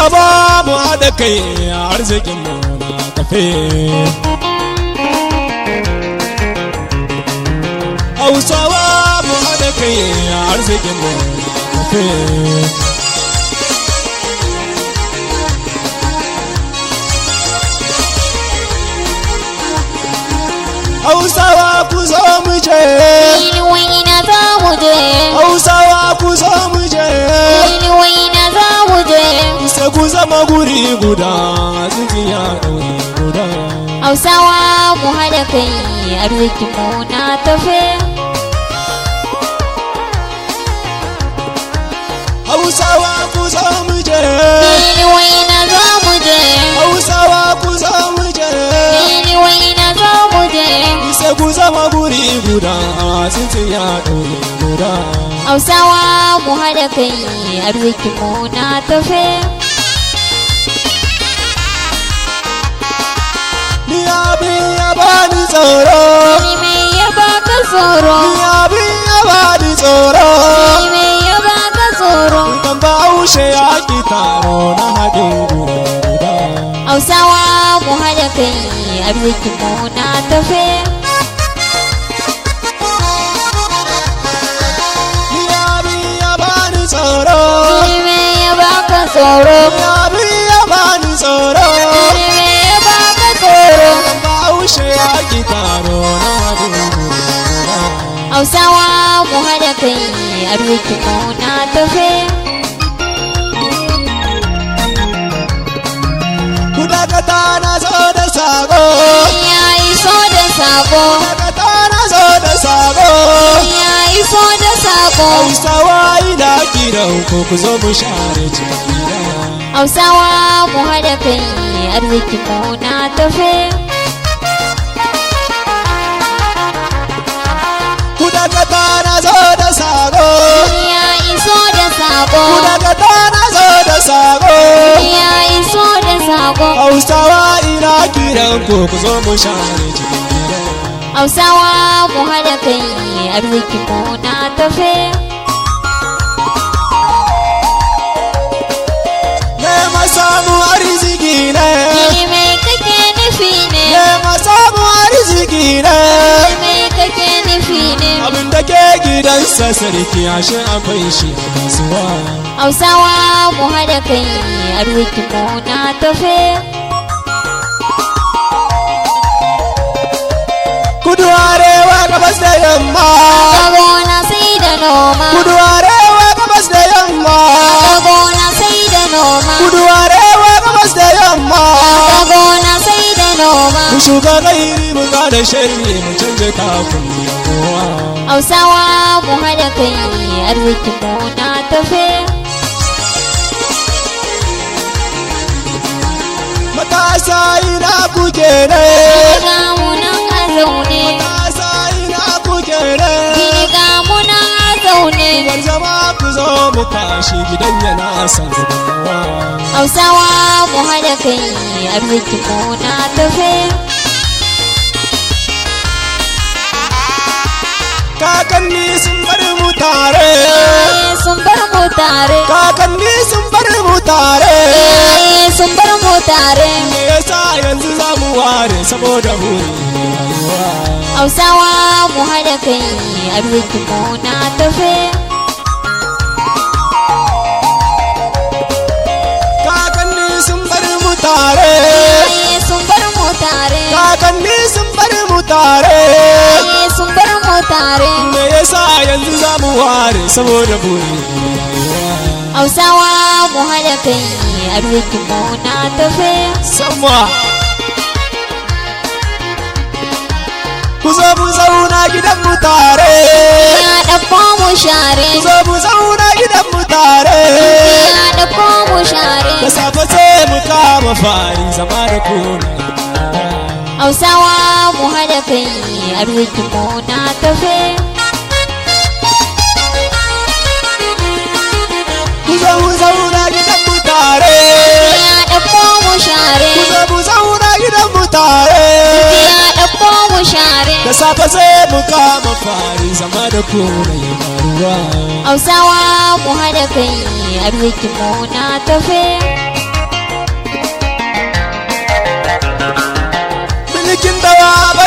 Hausawa mu haɗa kai, arzikin mu na tafe. Hausawa mu haɗa kai, arzikin mu na tafe. Hausawa ku zo mu je. Ina za mu je. Hausawa ku zo mu je. Ina za mu je. Sai ku zama guri guda, tsintsiya ɗaure guda. Hausawa mu haɗa kai, arzikin mu na tafe. Hausawa ku zo mu je. Ina za mu je. Hausawa ku zo mu je. Ina za mu je. Sai ku zama guri guda, tsintsiya ɗaure guda. Hausawa mu haɗa kai, arzikin mu na tafe. Ni abin ya bani tsoro. Ni me ya baka tsoro? Ni abin ya bani tsoro. Ni me ya baka tsoro? Kan Bahaushe ya ki taro na haɗin guri guda. Hausawa mu haɗa kai, arzikin mu na tafe. Ni abin ya bani tsoro. Ni me ya baka tsoro? Ni abin ya bani tsoro. Ni me ya baka tsoro? Kan Bahaushe ya ki taro na haɗin guri guda. Hausawa mu haɗa kai, arzikin mu na tafe. Ku dakata, na zo da sako. Ya iso da sako. Dakata, na zo da sako. Ya iso da sako. Hausawa, ina kiran ku, ku zo mu share cikin gida. Hausawa mu haɗa kai, arzikin mu na tafe. Ku dakata, na zo da sako. Ya iso da sako. Ku dakata, na zo da sako. Ya iso da sako. Hausawa, ina kiran ku, ku zo mu share cikin gida. Hausawa mu haɗa kai, arzikin mu na tafe. Nema samu arziki ne. Ni me kake nufi ne? Nema samu arziki ne. Ni me kake nufi ne? Abin da ke gidansa sarki, ashe akwai shi a kasuwa. Hausawa mu haɗa kai, arzikin mu na tafe. Kudu, arewa, gabas da yamma. Ka gona sai da noma. Kudu, arewa, gabas da yamma. Ka gona sai da noma. Kudu, arewa, gabas da yamma. Ka gona sai da noma. Mu shuka gairi, mu gane sharri, mu canja kafin kowa. Hausawa mu haɗa kai, arzikin mu na tafe. Matasa, ina kuke ne? Ga mu nan a zaune. Matasa, ina kuke ne? Ga mu nan a zaune. Bar zama, ku zo mu tashi, gidan yana son gudunmawa. Hausawa mu haɗa kai, arzikin mu na tafe. Kakanni sun bar mu tare. Iyaye sun bar mu tare. Kakanni sun bar mu tare. Iyaye sun bar mu tare. Me yasa yanzu za mu ware saboda buri na rayuwa? Hausawa mu haɗa kai, arzikin mu na tafe. Kakanni sun bar mu tare. Iyaye sun bar mu tare. Kakanni sun bar mu tare. Iyaye sun bar mu tare. Me yasa yanzu za mu ware saboda buri na rayuwa? Hausawa mu haɗa kai, arzikin mu na tafe. Sama, ku zo mu zauna gidan mu tare. Ya ɗauko mu share. Ku zo mu zauna gidan mu tare. Ya ɗauko mu share. Da safe sai mu kama fari, zama da kuna. Hausawa mu haɗa kai, arzikin mu na tafe. Ku zo mu zauna gidan mu tare. Ya ɗauko mu share. Ku zo mu zauna gidan mu tare. Ya ɗauko mu share. Da safe sai mu kama fari, zama da kuna ya faruwa. Hausawa mu haɗa kai, arzikin mu na tafe. Dawa.